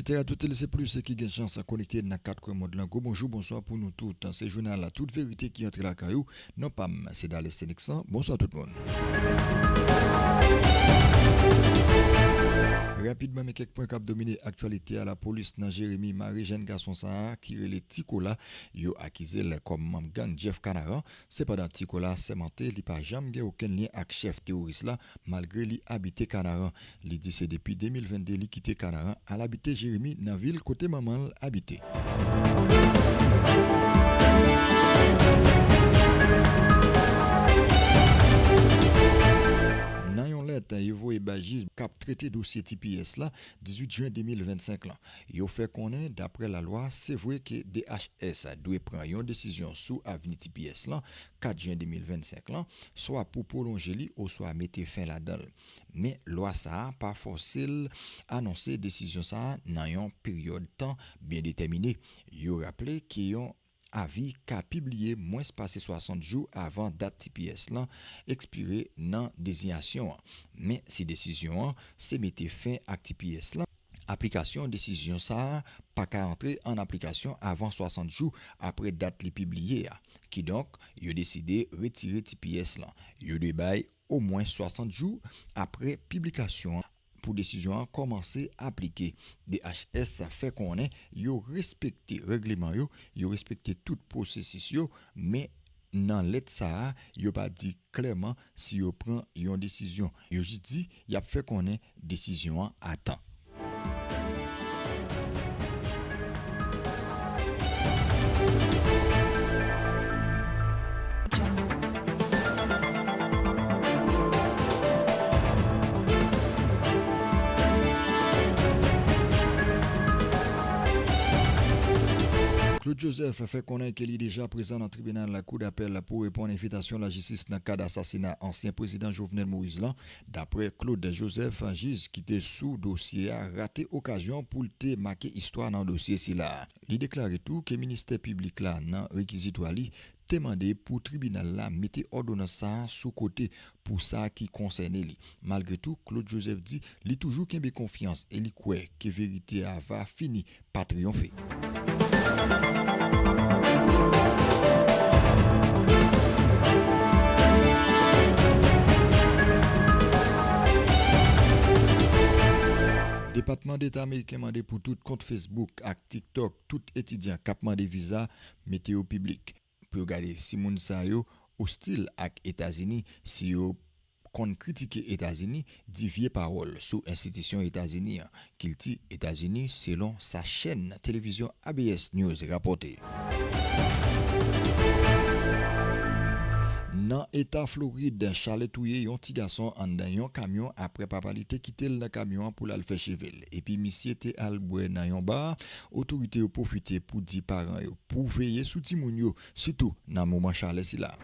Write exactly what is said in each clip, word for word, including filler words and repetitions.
Tè a tout lese plis ki gen chans konekte nan kat kwen mond lan. Gwo bonjou, bonswa pou nou tout. Se jounal Tout Verite ki antre lakay ou. Non pa m, se Dales Seneksan. Bonswa tout moun. Rapidman, men kèk pwen k ap domine aktyalite a. Lapolis nan Jeremi mare jèn gason sa a ki rele Ti Kola. Yo akize l kòm manm gang Jeff Kanaran. Sepandan, Ti Kola sèmante li pa janm gen okenn lyen ak chèf teworis la, malgre li abite Kanaran. Li di se depi de mil vennde li kite Kanaran al abite Jeremi nan vil kote manman l abite. Nan yon lèt yo voye bay jij k ap trete dosye T P S la, dizuit jen de mil vennsenk lan, yo fè konnen, daprè lalwa, se vre ke D H S dwe pran yon desizyon sou avni T P S lan kat jen de mil vennsenk lan, swa pou pwolonje li oswa mete fen ladan l. Men lwa sa a pa fòse l anonse desizyon sa a nan yon peryòd tan byen detèmine. Yo raple ke yon avi ka pibliye mwens pase swasant jou avan dat T P S lan ekspire nan dezinyasyon an. Men si desizyon an se mete fen ak T P S lan, aplikasyon desizyon sa a pa ka antre an aplikasyon avan swasant jou apre dat li pibliye a. Kidonk, yo deside retire T P S lan. Yo dwe bay omwen swasant jou apre piblikasyon an pou desizyon an kòmanse aplike. D H S fè konnen yo respekte règleman yo, yo respekte tout pwosesis yo, men nan lèt sa a, yo pa di klèman si yo pran yon desizyon. Yo jis di y ap fè konnen desizyon an a tan. Claude Joseph fè konnen ke li deja prezan nan tribinal Kou Dapèl pou reponn envitasyon lajistis nan kad asasina ansyen prezidan Jovenel Moïse lan. Daprè Claude Joseph, jij ki te sou dosye a rate okazyon pou l te make istwa nan dosye sila a. Li deklare tou ke ministè piblik la, nan rekizitwa li, te mande pou tribinal la mete òdonans sa a sou kote pou sa ki konsène li. Malgre tou, Claude Joseph di li toujou kenbe konfyans e li kwè ke verite a va fini pa triyonfe. Depatman Deta ameriken mande pou tout kont Facebook ak TikTok tout etidyan k ap mande viza mete yo piblik. Pou yo gade si moun sa yo ostil ak Etazini, si yo konn kritike Etazini, di vye pawòl sou enstitisyon Etazini an, kilti Etazini, selon sa chèn televizyon A B S News rapòte. Nan eta Florid, chalè touye yon ti gason anndan yon kamyon apre papa li te kite l nan kamyon an pou l al fè cheve l. Epi misye te al bwè nan yon ba. Otorite yo pwofite pou di paran yo pou veye sou timoun yo, sitou nan moman chalè sila.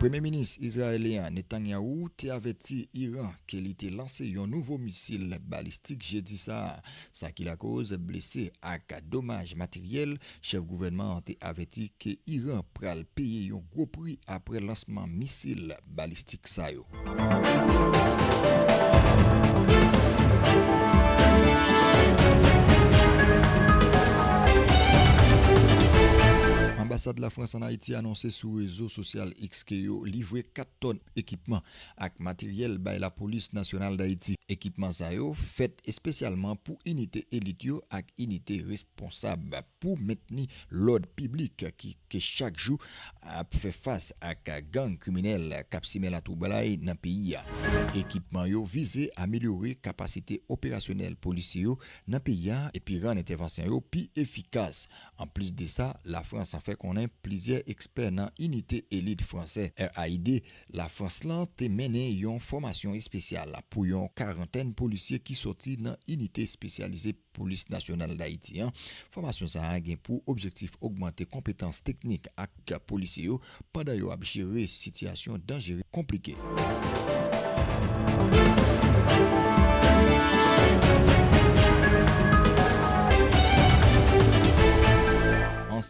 Premye minis izrayelyen an, Netanyahu, te avèti Iran ke li te lanse yon nouvo misil balistik jedi sa a, sa ki lakoz blese ak domaj materyèl. Chèf gouvènman an te avèti ke Iran pral peye yon gwo pri apre lansman misil balistik sa yo. Anbasad Lafrans ann Ayiti anonse sou rezo sosyal X ke yo livre kat tòn ekipman ak materyèl bay Lapolis Nasyonal Dayiti. Ekipman sa yo fèt espesyalman pou inite elit yo ak inite responsab pou mentni lòd piblik ki, ke chak jou ap fè fas ak gang kriminèl k ap simen latwoublay nan peyi a. Ekipman yo vize amelyore kapasite operasyonèl polisye yo nan peyi a epi rann entèvansyon yo pi efikas. Anplis de sa, Lafrans fè konnen plizyè ekspè nan inite elit fransè, R A I D, Lafrans lan te mennen yon fòmasyon espesyal pou yon karantèn polisye ki sòti nan inite espesyalize Polis Nasyonal Dayiti an. Fòmasyon sa a gen pou objektif ogmante konpetans teknik ak polisye yo pandan yo ap jere sitiyasyon danjere konplike.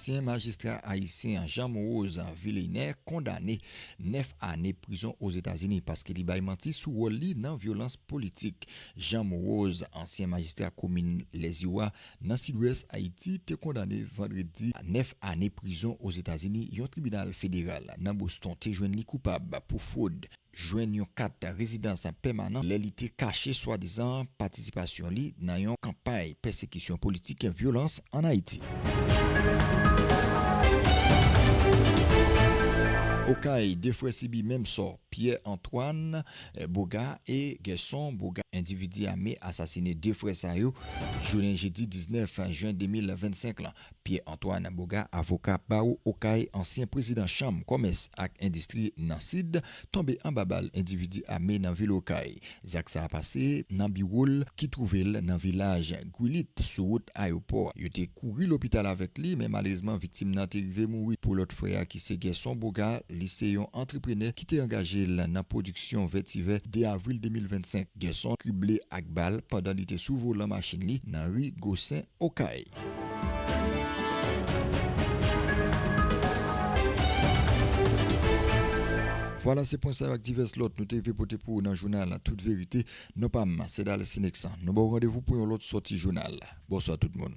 Ansyen majistra ayisyen Jean Morose Villeneuve kondane nèf ane prizon Ozetazini paske li bay manti sou wòl li nan vyolans politik. Jean Morose, ansyen majistra komin Lèziwa nan Sidwès Ayiti, te kondane vandredi a nèf ane prizon Ozetazini. Yon tribinal federal nan Boston te jwenn li koupab pou fwod, jwenn yon kat rezidans pèmanan lè li te kache swadizan patisipasyon li nan yon kanpay pèsekisyon politik vyolans ann Ayiti. Okay, de frè sibi menm sò. Pierre Antoine, eh, Boga e Gerson Boga, endividi ame, asasine de frè sa yo jounen jedi diznèf jen de mil vennsenk lan. Pierre Antoine Boga, avoka bawo Okay, ansyen prezidan chanm kòmès ak endistri nan Sid, tonbe anba bal endividi ame nan vil Okay. Zak sa a pase nan biwo l ki twouve l nan vilaj Gwilit, sou wout ayewopò. Yo te kouri lopital avèk li, men malerezman, viktim nan te rive mouri. Pou lòt frè a, ki se Gerson Boga, li se yon antreprenè ki te angaje l nan pwodiksyon vètivè. De avril de mil vennsenk, Gerson krible ak bal pandan li te sou volan machin li nan ri Gosen, Okay. Vwala, se pwen sa yo ak divès lòt nou te rive pote pou ou nan jounal Tout Verite. Non pa m, se Dal Sinex. Nou ba w randevou pou yon lòt sòti jounal. Bonswa tout moun.